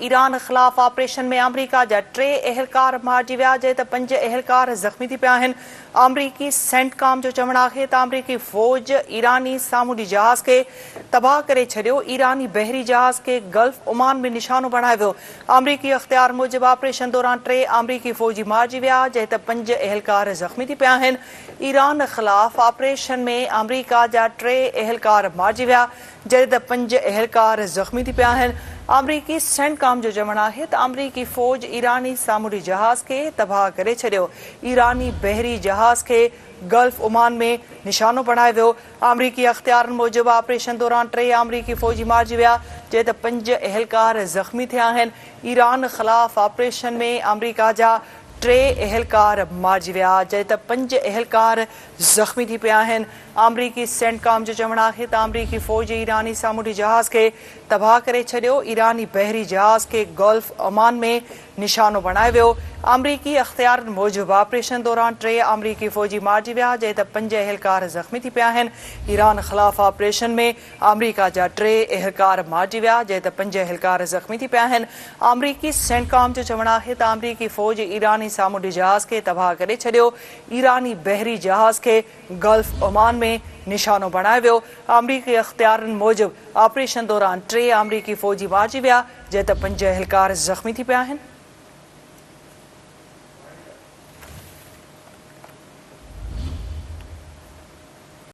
Iran خلاف operation ۾ آمريڪا جا ٽي اهلڪار مارجي ويا جڏهن ته پنج اهلڪار زخمي ٿي پيا آهن. آمريڪي سينٽڪام جو چوڻ آهي ته آمريڪي فوج ايراني سامونڊي جهاز کي تباهه ڪري ڇڏيو، ايراني بحري جهاز کي گلف عمان ۾ نشانو بڻايو ويو. آمريڪي اختيار موجب آپريشن دوران ٽي آمريڪي فوجي مارجي ويا جڏهن ته پنج اهلڪار زخمي ٿي پيا آهن. ايران خلاف آپريشن ۾ آمريڪا جا ٽي اهلڪار مارجي ويا جڏهن ته پنج اهلڪار زخمي ٿي پيا آهن. آمريڪي سينٽڪام جو چوڻ آهي ته آمريڪي فوج ايراني سامونڊي جهاز کي تباهه ڪري ڇڏيو. ايراني بحري جهاز کي گلف عمان ۾ نشانو بڻايو ويو. آمريڪي اختيارن موجب آپريشن دوران ٽي آمريڪي فوجي مارجي ويا، جڏهن ته پنج اهلڪار زخمي ٿيا آهن. ايران خلاف آپريشن ۾ آمريڪا جا ٽي اهلڪار مارجي ويا، جڏهن ته پنج اهلڪار زخمي ٿي پيا آهن. آمريڪي سينٽڪام جو چوڻ آهي ته آمريڪي فوج ايراني سامونڊي جهاز کي تباهه ڪري ڇڏيو، ايراني بحري جهاز کي گلف عمان ۾ نشانو بڻايو ويو. آمريڪي اختيارين موجب آپريشن دوران ٽي آمريڪي فوجي مارجي ويا، جڏهن ته پنج اهلڪار زخمي ٿي پيا آهن. ايران خلاف آپريشن ۾ آمريڪا جا ٽي اهلڪار مارجي ويا، جڏهن ته پنج اهلڪار زخمي ٿي پيا آهن. آمريڪي سينٽڪام جو چوڻ آهي ته آمريڪي فوج ايراني سامونڊي جهاز کي تباهه ڪري ڇڏيو، ايراني بحري جهاز کي گلف عمان ۾ نشانو بڻايو ويو. آمريڪي اختيارين موجب آپريشن دوران ٽي آمريڪي فوجي مارجي ويا، جڏهن ته پنج اهلڪار زخمي ٿي پيا آهن.